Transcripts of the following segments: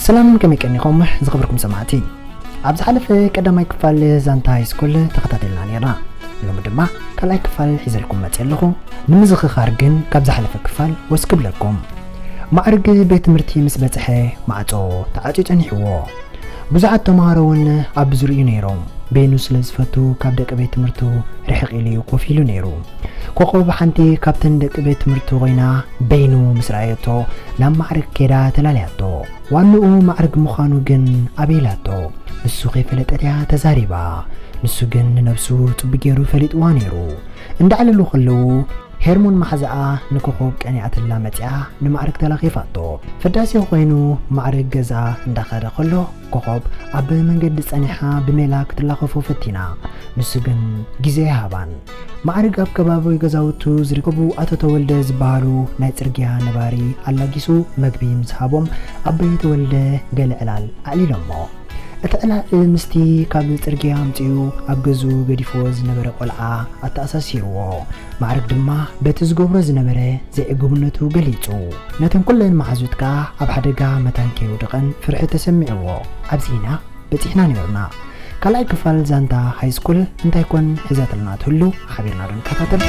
ሰላም፣ ከመይ ቀኒኹም ዝኸበርኩም ሰማዕቲ? ኣብ ዝሓለፈ ቀዳማይ ክፋል ዛንታ ሃይስኩል ተኸታተልና ነይርና። ሎሚ ድማ ካልኣይ ክፋል ሒዘልኩም መፅእ ኣለኹ። ንምዝኽኻር ግን ካብ ዝሓለፈ ክፋል ወስ ክብለኩም። ማዕርግ ቤት ትምህርቲ ምስ በፅሐ ማዕፆ ተዓፅዩ ፀኒሕዎ። ብዙሓት ተምሃሮ እውን ኣብ ዝርእዩ ነይሮም። በይኑ ስለ ዝፈቱ ካብ ደቂ ቤት ትምህርቱ ርሕቕ ኢሉ እዩ ኮፍ ኢሉ ነይሩ። ኮኾብ ሓንቲ ካብተን ደቂ ቤት ትምህርቱ ኮይና በይኑ ምስ ረኣየቶ ናብ ማዕርግ ከይዳ ተላልያቶ። ዋንኡ ማዕርግ ምዃኑ ግን ኣበይ ኢላቶ? ንሱ ከይፈለጠት እያ ተዛሪባ። ንሱ ግን ንነብሱ ጽቡቕ ገይሩ ፈሊጥዋ ነይሩ። እንዳዕለሉ ከለዉ ሄርሞን ማሕዛኣ ንኮኾብ ቀኒኣትላ መጺኣ ንማዕርግ ተላኺፋቶ። ፈዳሲ ኮይኑ ማዕርግ ገዝኣ እንዳኸደ ከሎ ኮኾብ ኣብ መንገዲ ጸኒሓ ብሜላ ክትላኸፎ ፈቲና። ንሱ ግን ግዜ ኣይሃባን። ማዕርግ ኣብ ከባቢ ገዛውቱ ዝርከቡ ኣቶ ተወልደ ዝበሃሉ ናይ ጽርግያ ነባሪ ኣላጊሱ መግቢ ምስ ሃቦም ኣቦይ ተወልደ ገለ ዕላል ኣዕሊሎሞ። እቲ ዕላል ምስቲ ካብ ጽርግያ ኣምጺኡ ኣብ ገዝኡ ገዲፍዎ ዝነበረ ቆልዓ ኣተኣሳሲርዎ። ማዕርግ ድማ በቲ ዝገብሮ ዝነበረ ዘይዕጉብነቱ ገሊጹ። ነተን ኩለን መሓዙት ከኣ ኣብ ሓደጋ መታን ከይወድቐን ፍርሒ ተሰሚዕዎ። ኣብዚ ኢና በጺሕና ነይርና። ካልኣይ ክፋል ዛንታ ሃይስኩል እንታይ ኮን ሒዛትልና ትህሉ ሓቢርና ዶ ንከታተል?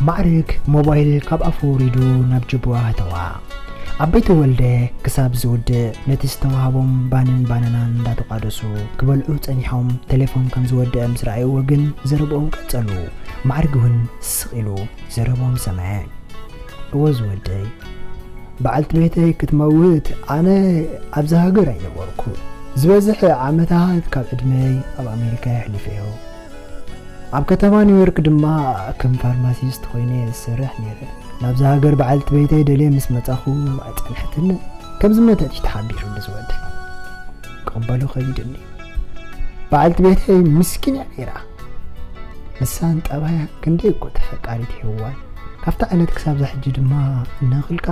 ማዕርግ ሞባይል ካብ ኣፉ ኣውሪዱ ናብ ጅቡኣ ኣተዋ። ኣቦይ ተወልደ ክሳብ ዝውድእ ነቲ ዝተዋህቦም ባንን ባናናን እንዳተቋደሱ ክበልዑ ጸኒሖም፣ ቴሌፎን ከም ዝወደአ ምስ ረኣይዎ ግን ዘረብኦም ቀጸሉ። ማዕርግ እውን ስቕ ኢሉ ዘረብኦም ሰምዐ። እወ ዝወደይ፣ በዓልቲ ቤተይ ክትመውት ኣነ ኣብዚ ሃገር ኣይነበርኩ። ዝበዝሕ ዓመታት ካብ ዕድመይ ኣብ ኣሜሪካ የሕሊፈዮ። ኣብ ከተማ ኒውዮርክ ድማ ከም ፋርማሲስት ኮይነ ዝሰርሕ ነይረ። ናብዚ ሃገር በዓልቲ ቤተይ ደልየ ምስ መጻኹ ኣይጸንሐትንን። ከም ዝመተት እዩ ተሓቢሩኒ ዝወደይ። ክቕበሎ ከቢድኒ። በዓልቲ ቤተይ ምስኪን እያ ነይራ። ንሳን ጠባያን ክንደይ እኮ ተፈቃሪት ሄዋን። ካብታ ዕለት ክሳብ ዛ ሕጂ ድማ እናኽልካ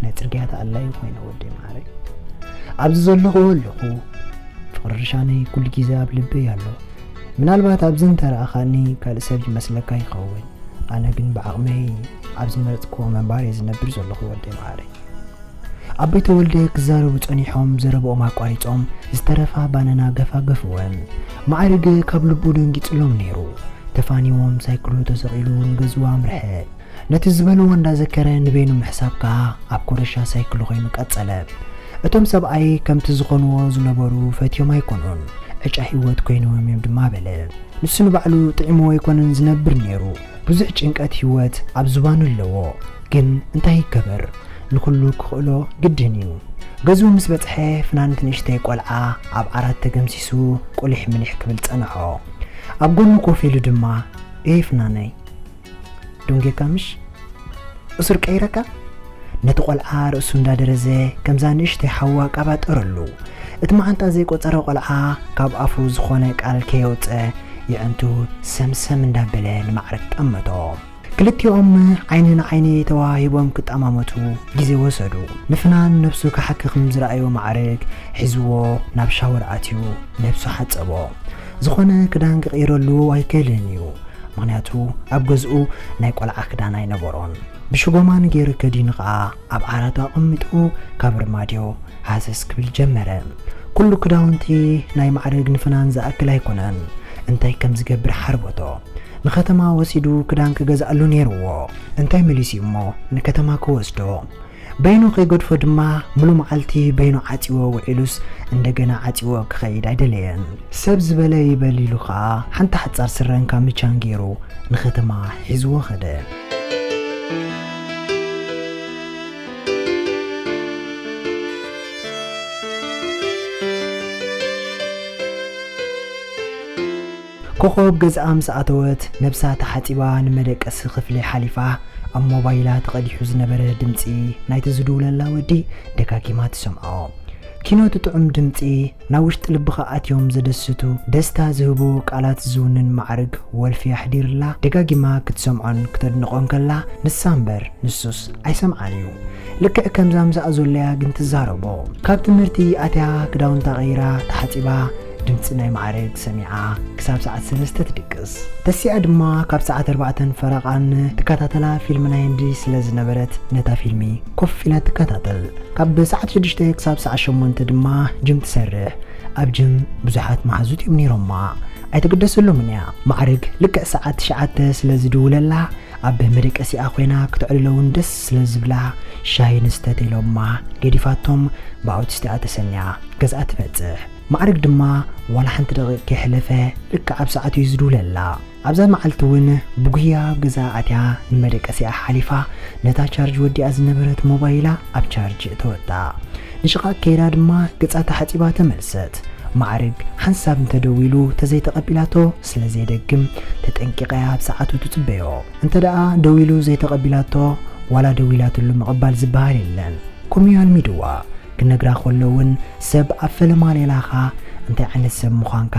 ናይ ጽርግያ ተኣላዩ ኮይነ ወደይ መዓረይ። ኣብዚ ዘለኹ ኣለኹ። ፍቕሪ ርሻነይ ኩሉ ግዜ ኣብ ልበይ ኣሎ። ምናልባት ኣብዚ እንተረኣኻኒ ካልእ ሰብ ይመስለካ ይኸውን። ኣነ ግን ብዓቕመይ ኣብ ዝመረጽክዎ ምንባር እየ ዝነብር ዘለኹ ወደይ መዓረይ። ኣቦይ ተወልደ ክዛረቡ ጸኒሖም ዘረብኦም ኣቋሪጾም ዝተረፋ ባናና ገፋገፍወን። ማዕርግ ካብ ልቡ ደንጊጽሎም ነይሩ። ተፋኒዎም ሳይክሉ ተሰቒሉ ንገዝኡ ኣምርሐ። ነቲ ዝበልዎ እንዳዘከረ ንበይኑ ምሕሳብ ከኣ ኣብ ኮረሻ ሳይክሉ ኮይኑ ቀጸለ። እቶም ሰብኣይ ከምቲ ዝኾንዎ ዝነበሩ ፈትዮም ኣይኮኑን፣ ዕጫ ህይወት ኮይንዎም እዮም ድማ በለ። ንሱ ንባዕሉ ጥዒምዎ ኣይኮነን ዝነብር ነይሩ። ብዙሕ ጭንቀት ህይወት ኣብ ዝባኑ ኣለዎ። ግን እንታይ ይገበር? ንኹሉ ክኽእሎ ግድን እዩ። ገዝኡ ምስ በጽሐ ፍናን እቲ ንእሽተይ ቆልዓ ኣብ ዓራት ተገምሲሱ ቁሊሕ ምሊሕ ክብል ጸንሖ። ኣብ ጎኑ ኮፍ ኢሉ ድማ፣ "ኤ ፍናነይ፣ ደንጌካ ምሽ? እሱር ቀይረካ?" ነቲ ቆልዓ ርእሱ እንዳደረዘ ከምዛ ንእሽተይ ሓዋ ቀባጠረሉ። እቲ መዓንጣ ዘይቆጸረ ቆልዓ ካብ ኣፉ ዝኾነ ቃል ከየውጸ የዕንቱ ሰምሰም እንዳበለ ንማዕረግ ጠመቶ። ክልቲኦም ዓይኒ ንዓይኒ ተዋሂቦም ክጠማመቱ ግዜ ወሰዱ። ንፍናን ነብሱ ክሓክኽ ምስ ረኣዮ ማዕረግ ሒዝዎ ናብ ሻወር ኣትዩ ነብሱ ሓጸቦ። ዝኾነ ክዳን ክቕይረሉ ኣይክእልን እዩ። ምኽንያቱ ኣብ ገዝኡ ናይ ቆልዓ ክዳን ኣይነበሮን። ብሽጎማን ገይሩ ከዲኑ ኸኣ ኣብ ዓራት ኣቐሚጡ ካብ ርማድዮ ሃሰስ ክብል ጀመረ። ኩሉ ክዳውንቲ ናይ ማዕረግ ንፍናን ዝኣክል ኣይኮነን። እንታይ ከም ዝገብር ሓርበቶ። ንኸተማ ወሲዱ ክዳን ክገዝኣሉ ነይርዎ። እንታይ መሊሱ እሞ ንከተማ ክወስዶ? በይኑ ከይገድፎ ድማ ምሉ መዓልቲ በይኑ ዓጺዎ ውዒሉስ እንደገና ዓጺዎ ክኸይድ ኣይደለየን። ሰብ ዝበለ ይበል ኢሉ ኸኣ ሓንቲ ሓጻር ስረን ካምቻን ገይሩ ንኸተማ ሒዝዎ ኸደ። ኮኾብ ገዝኣ ምስ ኣተወት፣ ነብሳ ተሓጺባ ንመደቀሲ ክፍሊ ሓሊፋ፣ ኣብ ሞባይላ ተቐዲሑ ዝነበረ ድምጺ ናይቲ ዝድውለላ ወዲ ደጋጊማ ትሰምዖ። ኪኖ እቲ ጥዑም ድምጺ፣ ናብ ውሽጢ ልብኻ ኣትዮም ዘደስቱ፣ ደስታ ዝህቡ ቃላት ዝውንን ማዕርግ ወልፊ ኣሕዲርላ፣ ደጋጊማ ክትሰምዖን ክተድንቖን ከላ፣ ንሳ እምበር ንሱስ ኣይሰምዓን እዩ። ልክዕ ከምዛ ምሳኣ ዘሎያ ግን ትዛረቦ። ካብ ትምህርቲ ኣትያ ክዳውንታ ቀይራ ተሓጺባ፣ ድምፂ ናይ ማዕርግ ሰሚዓ ክሳብ ሰዓት ሰለስተ ትድቅስ። ተሲኣ ድማ ካብ ሰዓት ኣርባዕተን ፈረቓን ትከታተላ ፊልም ናይ ህንዲ ስለ ዝነበረት፣ ነታ ፊልሚ ኮፍ ኢላ ትከታተል። ካብ ሰዓት ሽዱሽተ ክሳብ ሰዓት ሸሞንተ ድማ ጅም ትሰርሕ። ኣብ ጅም ብዙሓት መሓዙት እዮም ነይሮማ። ኣይትግደሰሎምን እያ። ማዕርግ ልክዕ ሰዓት ትሽዓተ ስለ ዝድውለላ፣ ኣብ መደቀሲኣ ኮይና ክትዕልሎ እውን ደስ ስለ ዝብላ፣ ሻሂ ንስተት ኢሎማ ገዲፋቶም፣ ብኣውቲስቲኣ ተሰንያ ገዝኣ ትበጽሕ። ማዕርግ ድማ ዋላ ሓንቲ ደቂቕ ከይሕለፈ ልክዕ ኣብ ሰዓቱ እዩ ዝድውለላ። ኣብዛ መዓልቲ እውን ብጉያ ኣብ ገዛ ኣትያ ንመደቀሲኣ ሓሊፋ፣ ነታ ቻርጅ ወዲኣ ዝነበረት ሞባይላ ኣብ ቻርጅ እተወታ። ንሽቓቕ ከይዳ ድማ ገጻ ተሓጺባ ተመልሰት። ማዕርግ ሓንሳብ እንተደዊሉ ተዘይተቐቢላቶ ስለ ዘየደግም፣ ተጠንቂቓ እያ ኣብ ሰዓቱ ትጽበዮ። እንተ ደኣ ደዊሉ ዘይተቐቢላቶ፣ ዋላ ደዊላትሉ ምቕባል ዝበሃል የለን። ከምኡ እዩ ኣልሚድዋ። ክነግራ ከሎ እውን ሰብ ኣብ ፈለማ ሌላኻ እንታይ ዓይነት ሰብ ምዃንካ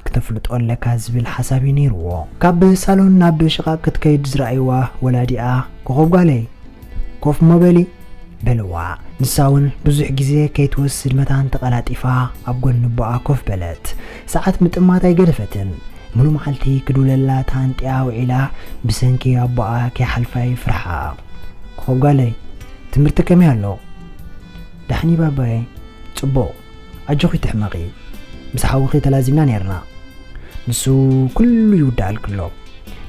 ክተፍልጦ ኣለካ ዝብል ሓሳብ እዩ ነይርዎ። ካብ ሳሎን ናብ ሽቓቕ ክትከይድ ዝረኣይዋ ወላዲኣ፣ "ኮኾብ ጓለይ፣ ኮፍ እሞ በሊ" በልዋ። ንሳ እውን ብዙሕ ግዜ ከይትወስድ መታን ተቐላጢፋ ኣብ ጎኒ ኣቦኣ ኮፍ በለት። ሰዓት ምጥማት ኣይገደፈትን። ሙሉ መዓልቲ ክድውለላ ተሃንጥያ ውዒላ፣ ብሰንኪ ኣቦኣ ከይሓልፋ ይፍርሓ። "ኮኾብ ጓለይ፣ ትምህርቲ ከመይ ኣሎ?" "ደሓን እዩ ባባየ፣ ጽቡቕ፣ ኣጆኺ ትሕመቒ፣ ምስ ሓውኺ ተላዚብና ኔርና፣ ንሱ ኩሉ ይውድኣልኪ ኣሎ።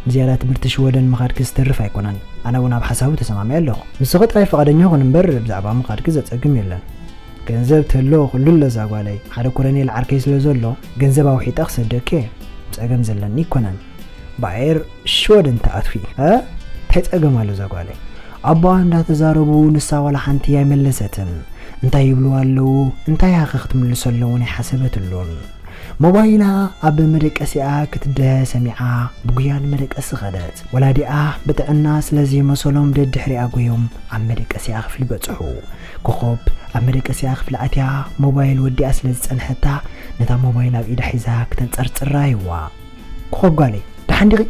ንዝያዳ ትምህርቲ ሽወደን ምኻድኪ ዝተርፍ ኣይኮነን፣ ኣነ እውን ኣብ ሓሳቡ ተሰማሚዐ ኣለኹ። ንስኺ ጥራይ ፍቓደኛ ኩን እምበር ብዛዕባ ምኻድኪ ዘጸግም የለን። ገንዘብ ተሎ ኩሉ ኣሎ እዛ ጓለይ፣ ሓደ ኮረኔል ዓርከይ ስለ ዘሎ ገንዘብ ኣውሒጠ ክሰደኪ እየ፣ ጸገም ዘለኒ ኣይኮነን። ብኣየር ሽወደን ትኣትዊ፣ እ? እንታይ ጸገም ኣሎ እዛ ጓለይ?" ኣቦኣ እንዳተዛረቡ ንሳ ዋላ ሓንቲ ኣይመለሰትን። እንታይ ይብልዋ ኣለዉ፣ እንታይ ኢኻ ክትምልሰሎም እውን ኣይሓሰበትሉን። ሞባይላ ኣብ መደቀሲኣ ክትደሀ ሰሚዓ ብጉያ ንመደቀሲ ኸደት። ወላዲኣ ብጥዕና ስለ ዘይመሰሎም ደድሕሪኣ ጎዮም ኣብ መደቀሲኣ ክፍሊ በጽሑ። ኮኾብ ኣብ መደቀሲኣ ክፍሊ ኣትያ ሞባይል ወዲኣ ስለ ዝጸንሐታ ነታ ሞባይል ኣብ ኢዳ ሒዛ ክተንጸርጽራ ይዋ። "ኮኾብ ጓለይ፣ ደሓን ዲኺ?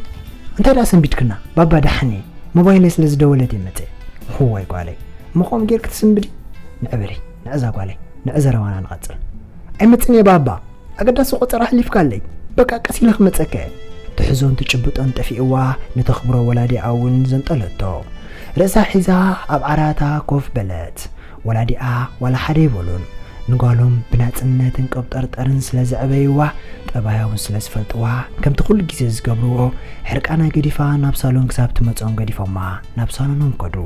እንታይ ደኣ ሰንቢድክና?" "ባባ ደሓን እየ፣ ሞባይለይ ስለ ዝደወለት እየ መጽየ." "እዋይ ጓለይ፣ እሞ ከምኡ ጌርኪ ትስንብዲ?" "ንዒ በሊ፣ ንዒ እዛ ጓለይ፣ ንዒ ዘረባና ንቐጽል." "ኣይመጽእን እየ ባባ፣ ኣገዳሲ ቆጸራ ኣሕሊፍካለይ፣ በቃ ቀስ ኢለ ክመጸካ እየ።" ትሕዞን ትጭብጦን ጠፊእዋ፣ ንተኽብሮ ወላዲኣ እውን ዘንጠለቶ። ርእሳ ሒዛ ኣብ ዓራታ ኮፍ በለት። ወላዲኣ ዋላ ሓደ ኣይበሉን። ንጓሎም ብናጽነትን ቅብጠርጠርን ስለ ዘዕበይዋ፣ ጠባያ እውን ስለ ዝፈልጥዋ፣ ከምቲ ኩሉ ግዜ ዝገብርዎ፣ ሕርቃና ገዲፋ ናብ ሳሎን ክሳብ ትመጽኦም ገዲፎማ ናብ ሳሎኖም ከዱ።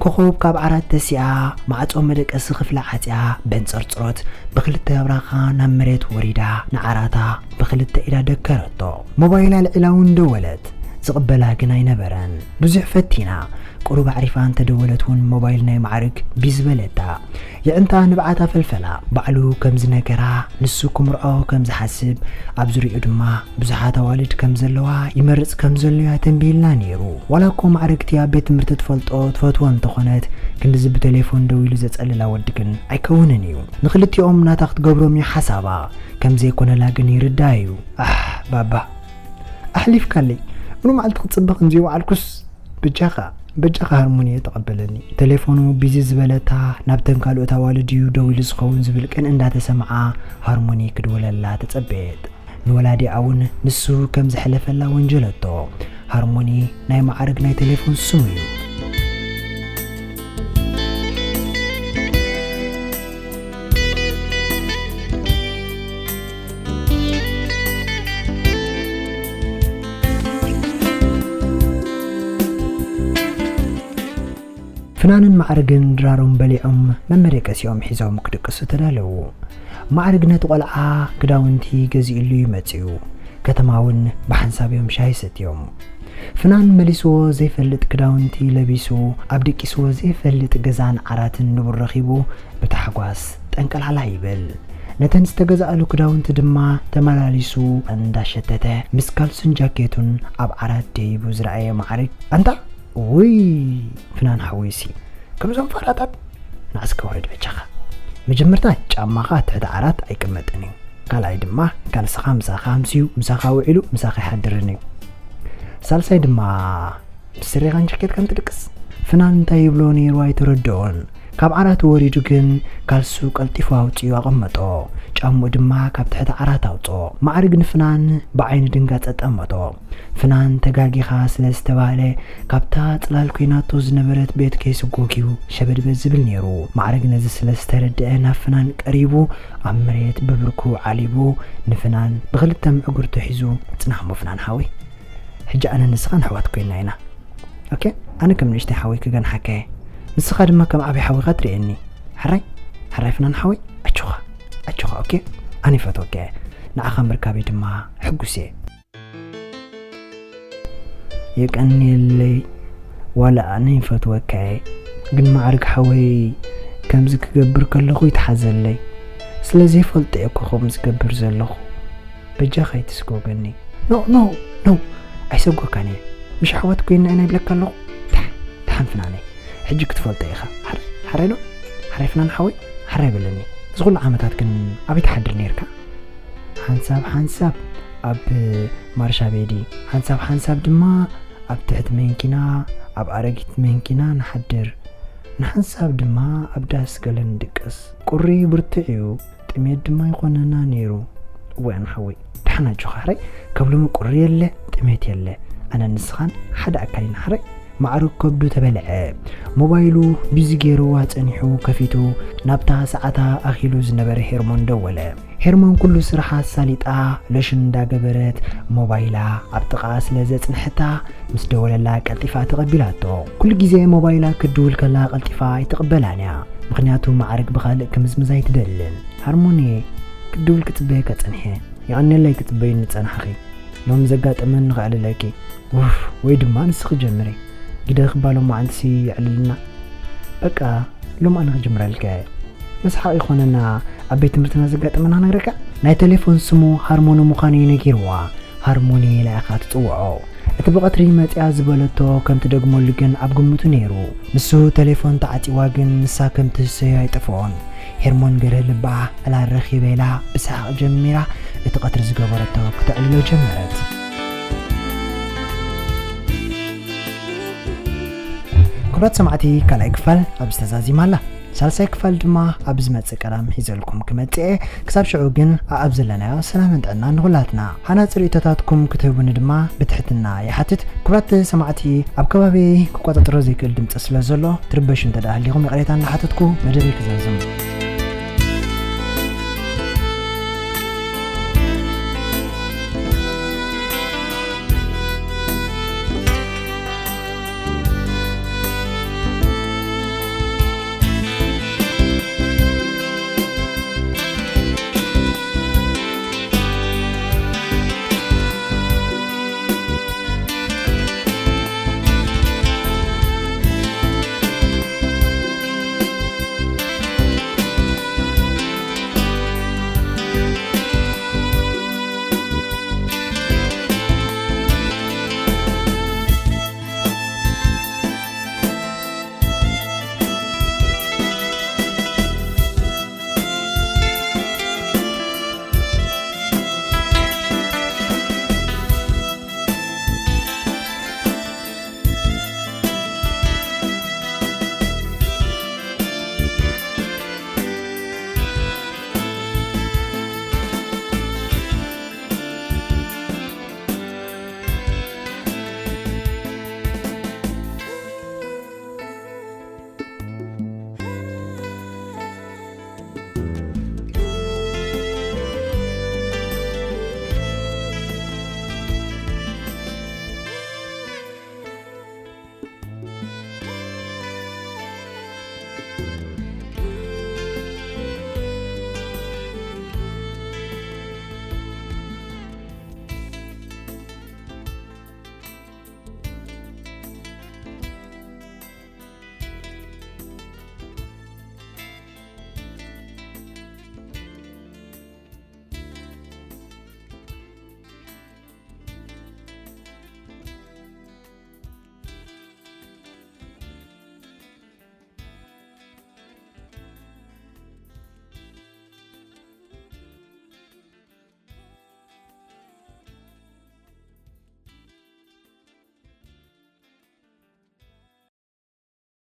ኮኾብ ካብ ዓራት ተሲኣ፣ ማዕጾ መደቀሲ ክፍላ ዓጽያ፣ በንጸርጽሮት ብኽልተ ኣብራኻ ናብ መሬት ወሪዳ፣ ንዓራታ ብኽልተ ኢዳ ደከረቶ። ሞባይላ ኣልዒላ እውን ደወለት። ዝቕበላ ግን ኣይነበረን። ብዙሕ ፈቲና። ቁሩብ ኣዕሪፋ እንተደወለት እውን ሞባይል ናይ ማዕርግ ቢዚ በለታ። የዕንታ ንብዓታ ፈልፈላ። ባዕሉ ከም ዝነገራ፣ ንሱ ክምርዖ ከም ዝሓስብ፣ ኣብ ዙሪኡ ድማ ብዙሓት ኣዋልድ ከም ዘለዋ፣ ይመርጽ ከም ዘሎ እያ ተንቢህልና ነይሩ። ዋላ እኮ ማዕርግቲ ኣብ ቤት ትምህርቲ ትፈልጦ፣ ትፈትዎ እንተኾነት፣ ክንድዚ ብቴሌፎን ደዊሉ ዘጸልላ ወዲ ግን ኣይከውንን እዩ። ንኽልቲኦም ናታ ክትገብሮም እዩ ሓሳባ። ከም ዘይኮነላ ግን ይርዳእ እዩ። ኣሕ፣ ባባ፣ ኣሕሊፍካለይ። ሙሉ መዓልቲ ክጽበ ከም ዘይወዓልኩስ፣ በጃኻ፣ በጃኻ ሃርሞንየ ተቐበለኒ። ቴሌፎኑ ቢዚ ዝበለታ፣ ናብተን ካልኦት ኣዋልድ እዩ ደዊሉ ዝኸውን ዝብል ቅንኢ እንዳተሰምዓ፣ ሃርሞኒ ክድውለላ ተጸበየት። ንወላዲኣ እውን ንሱ ከም ዘሕለፈላ ወንጀለቶ። ሃርሞኒ ናይ ማዕርግ ናይ ቴሌፎን ስሙ እዩ። ፍናንን ማዕርግን ድራሮም በሊዖም መመደቀሲኦም ሒዞም ክድቅሱ ተዳለዉ። ማዕርግ ነቲ ቆልዓ ክዳውንቲ ገዚእሉ እዩ መጺኡ። ከተማ እውን ብሓንሳብ እዮም ሻሂ ሰትዮም። ፍናን መሊስዎ ዘይፈልጥ ክዳውንቲ ለቢሱ፣ ኣብ ደቂስዎ ዘይፈልጥ ገዛን ዓራትን ንቡር ረኺቡ ብታሕጓስ ጠንቀላዕላ ይብል። ነተን ዝተገዝኣሉ ክዳውንቲ ድማ ተመላሊሱ እንዳሸተተ ምስ ካልሱን ጃኬቱን ኣብ ዓራት ደይቡ ዝረኣየ ማዕርግ፣ ኣንታ ውይ ፍናን ሓወይሲ፣ ከምዞም ፋራታት ንዓስከ ውረድ በጃኻ። መጀመርታ ጫማኻ ትሕቲ ዓራት ኣይቅመጥን እዩ። ካልኣይ ድማ ካልስኻ ምሳኻ ኣምስዩ ምሳኻ ውዒሉ ምሳኻ ኣይሓድርን እዩ። ሳልሳይ ድማ ስሬኻን ጃኬትካን ትድቅስ። ፍናን እንታይ ይብሎ ነይሩ ኣይተረድኦን። ካብ ዓራቱ ወሪዱ ግን ካልሱ ቀልጢፉ ኣውጺኡ ኣቐመጦ። ጫምኡ ድማ ካብ ትሕቲ ዓራት ኣውጽኦ። ማዕርግ ንፍናን ብዓይኒ ድንጋጸ ጠመቶ። ፍናን ተጋጊኻ ስለ ዝተባህለ ካብታ ጽላል ኮይናቶ ዝነበረት ቤት ከይስጎግ እዩ ሸበድበድ ዝብል ነይሩ። ማዕርግ ነዚ ስለ ዝተረድአ ናብ ፍናን ቀሪቡ ኣብ መሬት ብብርኩ ዓሊቡ ንፍናን ብኽልተ ምዕጉርቱ ሒዙ፣ ጽናሕ እሞ ፍናን ሓወይ፣ ሕጂ ኣነ ንስኻን ኣሕዋት ኮይና ኢና። ኦኬ፣ ኣነ ከም ንእሽተይ ሓወይ ክገንሓካ እየ፣ ንስኻ ድማ ከም ዓብይ ሓወይካ ትርእየኒ። ሕራይ ሕራይ ፍናን ሓወይ፣ ኣጆኻ ኣጆኻ። ኦኬ፣ ኣነ ይፈትወካ እየ፣ ንዓኻ ምርካበይ ድማ ሕጉስ እየ። የቀንየለይ፣ ዋላ ኣነ ይፈትወካ እየ፣ ግን ማዕርግ ሓወይ ከምዚ ክገብር ከለኹ ይትሓዘለይ። ስለ ዘይፈልጦ እየ እኮ ከምኡ ዝገብር ዘለኹ። በጃኻ ኣይትስጎገኒ። ኖ ኖ ኖ፣ ኣይሰጎካን እየ። ምሽ ኣሕዋት ኮይንና ኢና ይብለካ ኣለኹ። ደሓን ደሓን ፍናነይ፣ ሕጂ ክትፈልጦ ኢኻ። ሓራይ ሓራይ ዶ? ሓራይ ፍናን ሓወይ፣ ሓራይ በለኒ። እዚ ኩሉ ዓመታት ግን ኣበይ ትሓድር ነይርካ? ሓንሳብ ሓንሳብ ኣብ ማርሻ ቤዲ፣ ሓንሳብ ሓንሳብ ድማ ኣብ ትሕቲ መንኪና፣ ኣብ ኣረጊት መንኪና ንሓድር። ንሓንሳብ ድማ ኣብ ዳስ ገለ ንድቅስ። ቁሪ ብርቱዕ እዩ፣ ጥሜት ድማ ይኾነና ነይሩ። እዋይ ኣነ ሓወይ፣ ደሓን ኣጆኻ ሕራይ፣ ካብ ሎሚ ቁሪ የለ፣ ጥሜት የለ። ኣነ ንስኻን ሓደ ኣካል ኢና ሕራይ። ማዕርግ ከብዱ ተበልዐ። ሞባይሉ ቢዚ ገይርዋ ጸኒሑ ከፊቱ ናብታ ሰዓታ ኣኺሉ ዝነበረ ሄርሞን ደወለ። ሄርሞን ኩሉ ስርሓ ኣሳሊጣ ሎሽን እንዳገበረት ሞባይላ ኣብ ጥቓ ስለ ዘጽንሐታ ምስ ደወለላ ቀልጢፋ ተቐቢላቶ። ኩሉ ግዜ ሞባይላ ክትድውል ከላ ቀልጢፋ ኣይትቕበላን እያ። ምኽንያቱ ማዕርግ ብኻልእ ክምዝምዝ ኣይትደልን። ሃርሞንየ፣ ክትድውል ክጽበየካ ጸኒሐ። የቐንየለይ ክጽበይኒ ጸናሕኺ። ሎሚ ዘጋጠመኒ ከዕልለኪ። ውፍ፣ ወይ ድማ ንስኺ ጀምሪ። ግደ ክባ ሎማዓንትሲ የዕልልና። በቃ ሎም ኣነ ክጅምረልካ እየ። መስሓቕ ይኾነና፣ ኣብ ቤት ትምህርትና ዘጋጠመና ክነግረካ። ናይ ቴሌፎን ስሙ ሃርሞኒ ምዃኑ እዩ ነጊርዋ። ሃርሞኒ ኢላ ኢኻ ትጽውዖ። እቲ ብቐትሪ መጺኣ ዝበለቶ ከም ትደግመሉ ግን ኣብ ግምቱ ነይሩ። ንሱ ቴሌፎን ተዓጺዋ ግን ንሳ ከም ትህሰዮ ኣይጠፍኦን። ሄርሞን ገርህ ልባ ዕላል ረኺበ ኢላ ብሰሓቕ ጀሚራ እቲ ቀትሪ ዝገበረቶ ክተዕልሎ ጀመረት። ክቡራት ሰማዕቲ፣ ካልኣይ ክፋል ኣብዚ ተዛዚማ ኣላ። ሳልሳይ ክፋል ድማ ኣብ ዝመጽእ ቀዳም ሒዘልኩም ክመጽእ እየ። ክሳብ ሽዑ ግን ኣኣብ ዘለናዮ ሰላምን ጥዕናን ንኹላትና። ሃናጺ ርእይቶታትኩም ክትህቡኒ ድማ ብትሕትና ይሓትት። ክቡራት ሰማዕቲ፣ ኣብ ከባቢየይ ክቆጻጸሮ ዘይክእል ድምጺ ስለ ዘሎ፣ ትርበሹ እንተ ደኣ ሃሊኹም ይቕሬታ እናሓተትኩ መደበይ ክዛዝም።